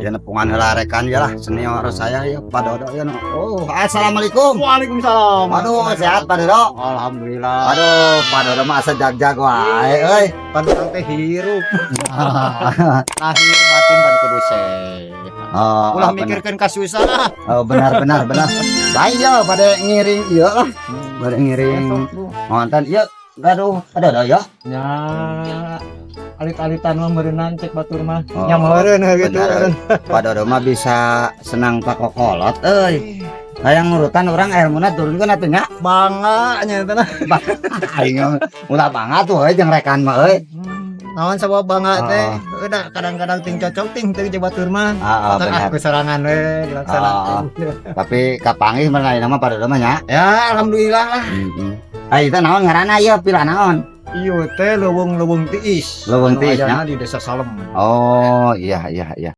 Ya, nepungan heula rekan ya lah, senior saya ya, Pak Dodo ya. Oh, assalamualaikum. Waalaikumsalam. Aduh, sehat, Pak Dodo? Alhamdulillah. Aduh, Pak Dodo mah asa jag-jag wae euy. Pan urang teh hirup. Lahir batin pan kudu sehat. Oh, Ulah oh, benar. mikirkeun kasusah. Oh, benar benar benar. Lain ya pada ngiring ieu lah. Pada ngiring ngonten ieu gaduh Pak Dodo ya. Ya, alit-alitan mah meureunnan cek batur mah. Oh, Nya meureun gitu. Benar. Pak Dodo mah bisa senang pakokolot euy. Hayang nurutan urang ilmuna turunkeun atuh nya. Bangga nya teh. Aing ulah bangga tuh euy jeung rekan mah euy. Naon sabab bangga teh? Oh. Udah kadang-kadang ting cocok ting teu jeung batur mah. Ah, Atau benar. aku sorangan we dilaksanakeun. Tapi kapanggih mah ayeuna mah Pak Dodo mah nya. Ya, alhamdulillah lah. Heeh. Ah, itu naon ngaranna ieu, pila naon? Ieu teh leuweung-leuweung tiis. Leuweung Anu tiis, ayana di Desa Salem. Oh, iya.